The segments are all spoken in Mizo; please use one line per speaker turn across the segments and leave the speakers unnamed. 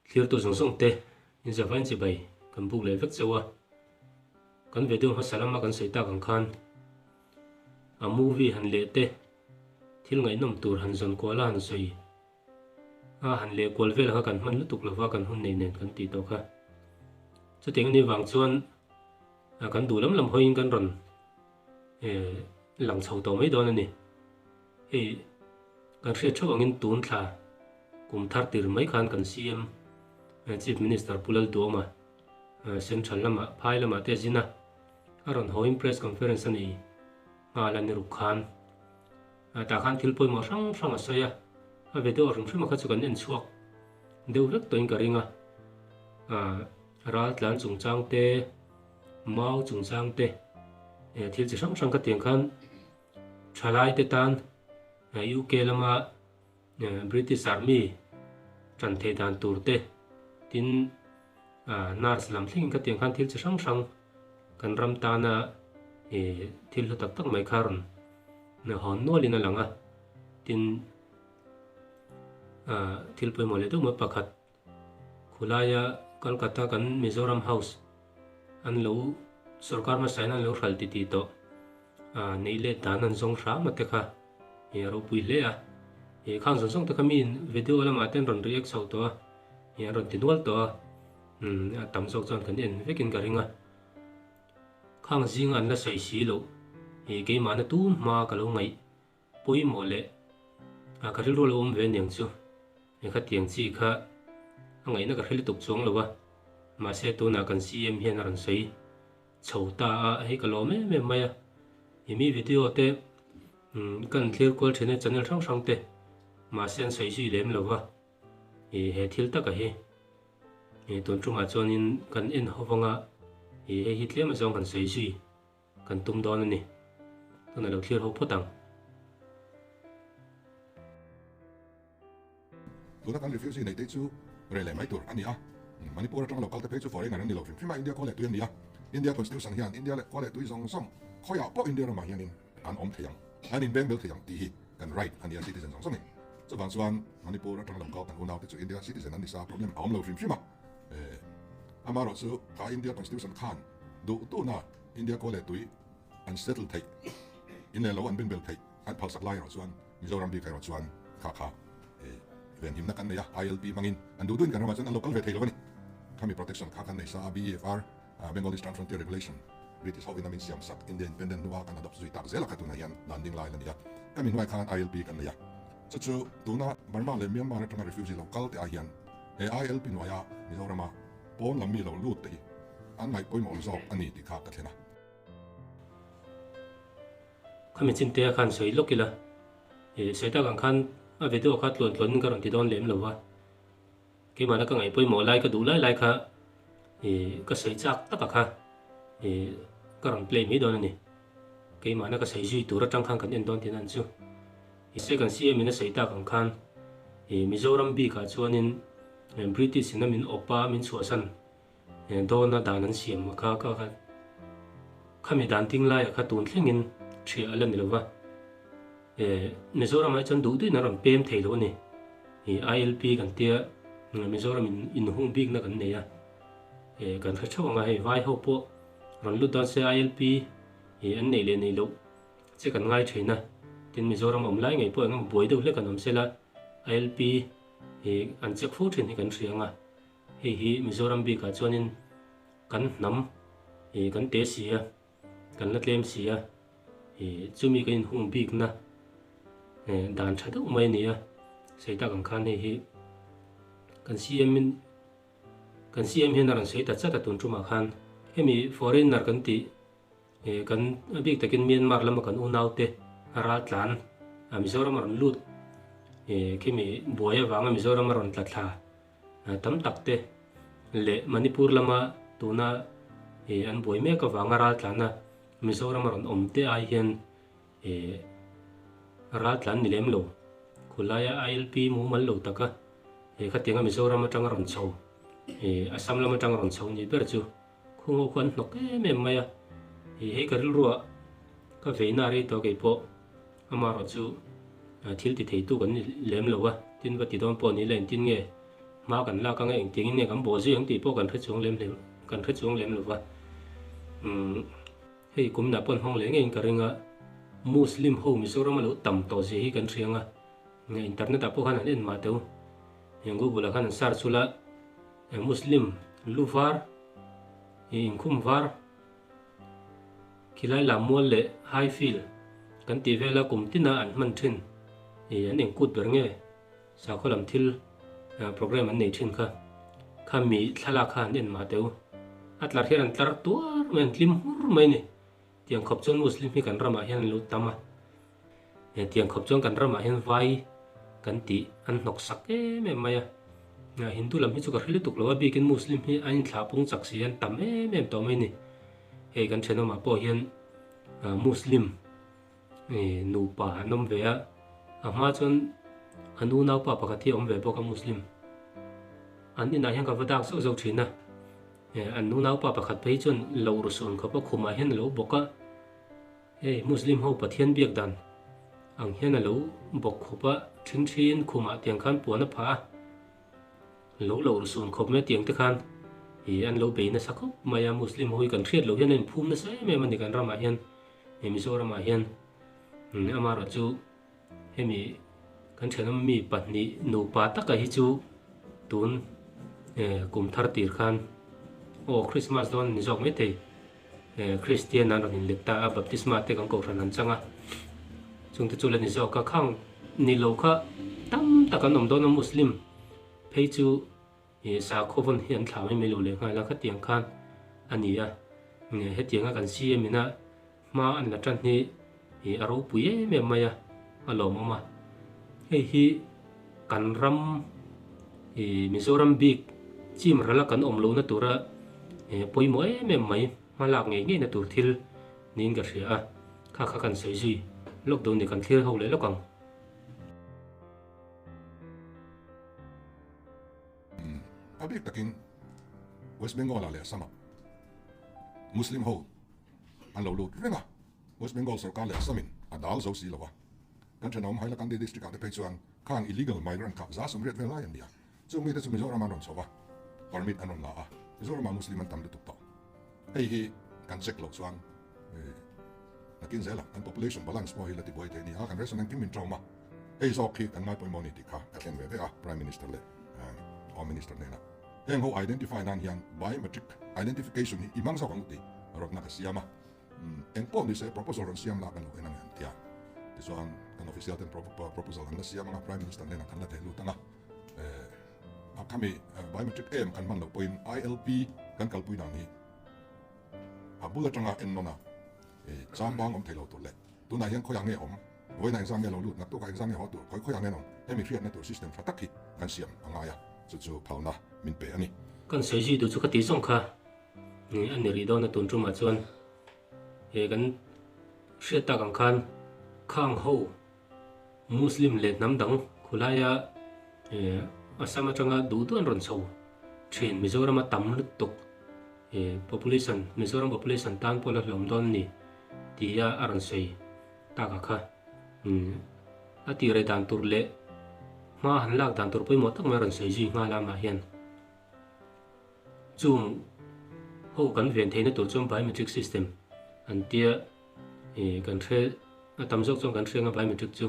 Thlirtu zawng zawng te inzavain chibai kan buk leh vek chauh a, kan video hmasa lama kan sawi tak ang khan a movie han leh te thil ngaihnawm tur han zawn kual a han sawi a han leh kual vel kha kan hman lutuk lova kan hun nei nen kan tih tawh kha. Chutiang anih vang chuan kan duh lam lam hawiin kan rawn lang chho tawh mai dawn a ni. Hei kan hriat theuh angin tun thla kum thar tir mai khan kan CM Chief Minister Pu Lalduama Central lamah phai lamah te a zin a, a rawn hawiin Press Conference a nei nghal a ni ruk khan. Tah khan thil pawimawh hrang hrang a sawi a, a video hrim hrim a kha chu kan en chhuak deuh vek tawhin ka ring a. Ral tlan chungchang te, mau chungchang te, thil chi hrang hrang khatiang khan thalai te tan UK lama British Army tan theih dan tur te, tin nurse lam thlengin khatiang khan thil chi hrang hrang kan ram tana thil hlu tak tak mai kha rawn hawn nualin a lang a, tin thil pawimawh leh deuh mai pakhat khulaia Kolkata kan Mizoram House an lo sorkar hmasain an lo hral titih tawh neih let dan an zawng hram a te kha a ropui hle a, khang zawng zawng te kha miin video lamah te an rawn react chho tawh a, an rawn ti nual tawh a, a tam zawk chuan kan en vekin ka ring a. Khang zinga an la sawi si loh hi keimahna tun hma ka lo ngaih pawimawh leh a ka rilru lo awm ve aniang chu he khatiang chi kha a ngaihna ka hre lutuk chuang lo a, mahse tunah kan CM hian a rawn sawi chho ta a, hei ka lawm em em mai a, i mi video te kan thlir kual thin a channel hrang hrang te mahse an sawi zui lem lo va. Ih he thil taka hi ih tun tumah chuanin kan en ho vanga ih hei hi tlem azawng kan sawi zui kan tum dawn a ni. Tunah lo thlir ho phawt ang.
Tuna kan refugee neih te chu reh leh mai tur a ni a, Manipur atanga lo kal te phei chu foreigner an ni lo hrim hrim a, India khua leh tui an ni a, India constitution hian India leh khua leh tui zawng zawng khawiah pawh India ramah hianin an awm thei ang, an inbeng bel thei ang tih hi kan right a ni a citizen zawng zawngin. Chuvang chuan Manipur atang lo kal kan unaute chu India citizen an ni sa problem a awm lo hrim hrim a. Eh, amaherawh chu kha India constitution khan duh duhna India kaw leh tui an settle theih, in leh lo an bin bel theih an phalsak lai erawh chuan Mizoram bik erawh chuan kha kha eh venhimna kan nei a, ILP hmangin an duh duhin kan ramah chuan an lo kal ve thei lo a ni. Khami protection kha kan nei sa a, BEFR. Bengal Eastern Frontier Regulation, British ho in a min siam sak India Independent hnua kan adopt zui tak zel a kha tunah hian dan ding lai la ni a. Ka mi hnuai khan ILP kan nei a. Chu chu tuna Burma leh Myanmar atanga refugee lo kal te ah hian he ILP hnuaia Mizorama pawn lam mi lo lut te hi an ngaih pawimawh zawk a ni tih kha ka thlen a.
Khami chintea khan sawi lawk ila, sawi tak ang khan a video kha tluan tluan in ka rawn ti dawn lem lo va. Keimahna ka ngaih pawimawh lai ka duh lai lai kha ih ka sawi chak taka kha ih ka rawn play mai dawn a ni. Keimahna ka sawi zui tur atang khan kan en dawn tihna an chu. Ih kan CM in a sawi tak ang khan ih Mizoram bikah chuanin British in a min awp a min chhuahsan Dawna dan an siam kha ka kha khami dan ding laiah kha tun thlengin ṭhiah a la ni lo va. Mizoramah hi chuan duh duhin an rawn pem thei lo a ni. ILP kan tia Mizoram in inhung bikna kan nei a. Kan hre theuh ang a, hei vai ho pawh rawn lut dawn se ILP an neih leh neih loh che kan ngai thin a. Tin Mizoram awm lai ngei pawh eng emaw buai deuh hlek an awm se la ILP an check fo thin hi kan hria ang a. Hei hi Mizoram bikah chuanin kan hnam ih kan te si a, kan la tlem si a, ih chumi kan inhung bikna eh dan tha deuh mai a ni a, sawi tak ang khan hei hi kan CM in kan CM hian a rawn sawi ta chat a tun tumah khan hemi foreigner kan tih eh kan a bik takin Myanmar lama kan unaute a ral tlan a Mizoram a rawn lut eh khimi buai avanga Mizoram a rawn tla thla. Tam tak te leh Manipur lama tuna ih an buai mek avanga raltlana Mizoram a rawn awm te ai hian ih raltlan ni lem lo. Khulaia ILP mumal lo taka ih khatianga Mizoram atanga rawn chho ih Assam lam atanga rawn chho nih ber chu khung ho khuan hnawk em em mai a. Ih hei ka rilruah ka veina rei tawh keipawh. Amaherawh chu thil ti theitu kan ni lem lo a, tin va ti dawn pawh ni la engtin nge Hma kan lak anga engtiangin nge kan bawh zui ang tih pawh kan hre chuang lem hle kan hre chuang lem lova. Umm hei kuminah pawh an hmang leh ngeiin ka ring a, Muslim ho Mizoram a lo tam tawh zia hi kan hria anga, internet ah pawh khan an en mah teu. Heng Google ah khan an search ula Muslim lu var ih inkhum var khilai lammual leh Highfield kan tih vela kum tina an hman thin ih an engkut ber nge? Sakhaw lam thil program an nei thin kha, kha mi thlalak kha an en mah teu. A tlar hian an tlar tuar mai, an tlim hmur mai a ni. Tiang khawp chuan Muslim hi kan ramah hian an lo tam a, tiang khawp chuan kan ramah hian vai kan tih an hnawk sak em em mai a. Hindu lam hi chu ka hre lutuk lo a, bikin Muslim hi an inthlah pung chak si an tam em em tawh mai a ni. Hei kan thenawmah pawh hian Muslim Nupa an awm ve a, a hma chuan a nu naupa pakhat hi a awm ve bawk a Muslim. An inah hian ka va dak zauh zauh thin a, an nu naupa pakhat phei chuan loh ru sawn khawp a khumah hian a lo bawk a, hei Muslim ho Pathian biak dan ang hian a lo bawk khawp a, then then khumah tiang khan puan a phah a. Lo lo rusun khawp mai tiang te khan ih an lo bei nasa khawp mai a, Muslim ho hi kan hriat loh hian an inphum nasa em em a ni kan ramah hian ih Mizoramah hian amaherawh chu hemi kan thenawm mi pahnih nupa taka hi chu tun kum thar tir khan aw Christmas dawn a ni zawk maithei Kristian an rawn inlet ta a, baptisma te kan kohhran an chang a, chungte chu la ni zawk a, khang ni lo kha tam tak an awm dawn a, Muslim phei chu sakhaw vawn hi an thlah mai mai lo leh nghal a, khatiang khan a ni a, hetianga kan CM ina hma an la tan hi a ropui em em mai a, a lawmawm a, hei hi kan ram Mizoram bik chim rala kan awm lohna tura pawimawh em em mai hma lak ngei ngeina tur thil niin ka hria a, kha kha kan sawi zui lawk dawn ni kan thlir ho leh lawk ang.
A bik takin West Bengal ah leh Assam ah Muslim ho an lo lut reng a, West Bengal sorkar leh Assam in a dal zo si lo a, kan thenawm Hailakandi district ah te phei chuan khang illegal migrant kha 180 vel lai an ni a, chung mite chu Mizoram an rawn chho a, permit an rawn la a, Mizoram ah Muslim an tam lutuk tawh. Hei hi kan check loh chuan nakin zel a, kan population balance pawh hi la tibuai thei a ni a, kan ration engkim min ṭawm a, hei zawk hi kan ngaipawimawh a ni tih kha ka thlen ve ve a Prime Minister leh Home Minister hnenah. Heng ho identify nan hian biometric identification hi i hmang zawk ang tih rawtna ka siam a, eng pawh ni se proposal rawn siam la kan lo en ang em tia. Tichuan kan official ten proposal an la siam ang a, Prime Minister hnenah kan la theh lut ang a, a khami biometric em kan hman loh pawhin ILP kan kalpui dan hi a bul atanga en nawn a, cham bang awm thei lo tur leh tunah hian khawiah nge awm, vawiinah engzang nge lo lut, naktukah engzang nge haw tur, khawi khawiah nge an awm, hemi hriatna tur system tha tak hi kan siam a ngai a, chu chu phalna min pe a ni.
Kan sawi zui duh chu ka tih zawng kha a ni rih dawn a tun tumah chuan he kan hriat tak ang khan khang ho Muslim leh hnam dang khulaia Assam atanga duh duh an rawn chho thin Mizoram a tam lutuk population Mizoram population tan pawh la hlawm dawn a ni tia a rawn sawi tak a kha a tih reh dan tur leh hma han lak dan tur pawimawh tak mai a rawn sawi zui nghal a amah hian. Chung ho kan ven theihna tur chuan biometric system an tia ih kan hre a tam zawk chuan kan hre anga biometric chu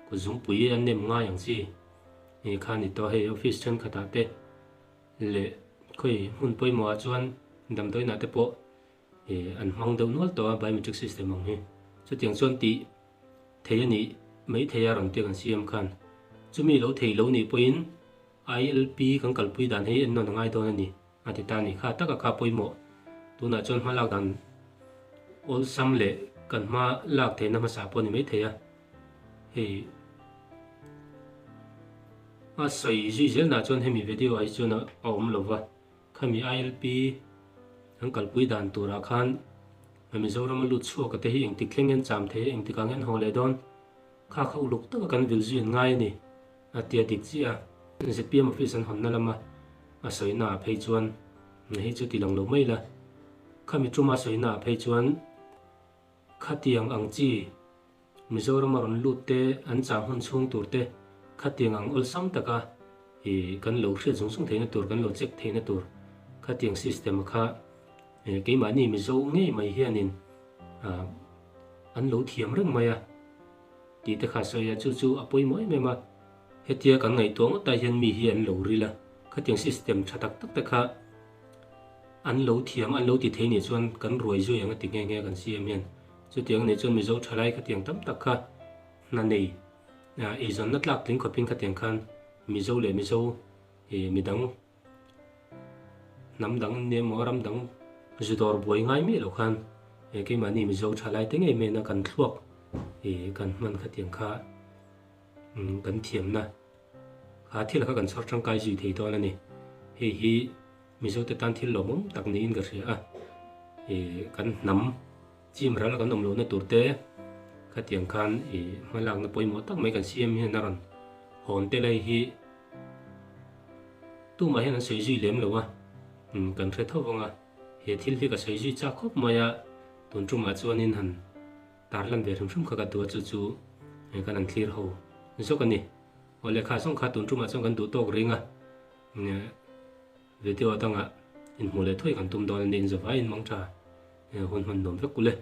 kut zungpui an nem ngai ang chi ih kha ni tawh hei office thenkhatah te leh khawi hmun pawimawhah chuan damdawiinah te pawh ih an hmang deuh nual tawh a biometric system ang hi chutiang chuan tih thei a nih maithei a rawn tia kan siam khan chumi lo thei lo nih pawhin ILP kan kalpui dan hi ennawn a ngai dawn a ni, a ti ta a ni. Kha taka kha pawimawh tunah chuan hma lak dan awlsam leh kan hma lak theihna hmasa pawh a ni maithei a. Hei a sawi zui zelnah chuan hemi video ah hi chuan a awm lo va, khami ILP kan kalpui dan turah khan Mizoram a lut chhuak a te hi engtik thleng hian cham thei a, engtik ang hian haw leh dawn kha kha uluk taka kan vil zui an ngai a ni. A tia dik chiah a, zpm office an hawnna lama a sawina ah phei chuan hei chu ti lang lo mai la, khami tuma a sawina ah phei chuan khatiang ang chi Mizoram a rawn lut te an chah hmun chhung tur te khatiang ang awlsam taka ih kan lo hriat zung zung theihna tur kan lo check theihna tur khatiang system kha keimahni Mizo ngei mai hianin ah an lo thiam reng mai a tih te kha a sawi a, chu chu a pawimawh em em a, hetia kan ngaihtuah ngawt ah hian mi hi an lo ril a, khatiang system tha tak tak te kha an lo thiam an lo ti thei nih chuan kan ruai zui ang a ti nghe nghe kan siam hian chutiang nih chuan Mizo thalai khatiang tam tak kha hna nei eizawnna tlak tling khawpin khatiang khan Mizo leh Mizo midang hnam dang an ni emaw ram dang zu dawr buai ngai miah loh khan keimahni Mizo thalai te ngei mena kan thluak kan hman khatiang kha kan thiamna kha thil kha kan chhawr tangkai zui thei dawn a ni. Hei hi Mizo te tan thil lawmawm tak niin ka hria a, kan hnam chim ral kan awm lohna tur te khatiang khan hmalakna pawimawh tak mai kan siam hian a rawn hawn tel a hei hi tumah hian an sawi zui lem lo a, kan hre tho vang a, he thil hi ka sawi zui chak khawp mai a, tun tumah chuanin han tarlan ve hrim hrim kha ka duh a chu chu kan han thlir ho zawk a ni. Aw lehkha zawng kha tun tumah chuan kan duh tawk ring a, video dangah inhmuh leh thuai kan tum dawn a ni, inzawvaiin mang tha hun hman nuam vek u le.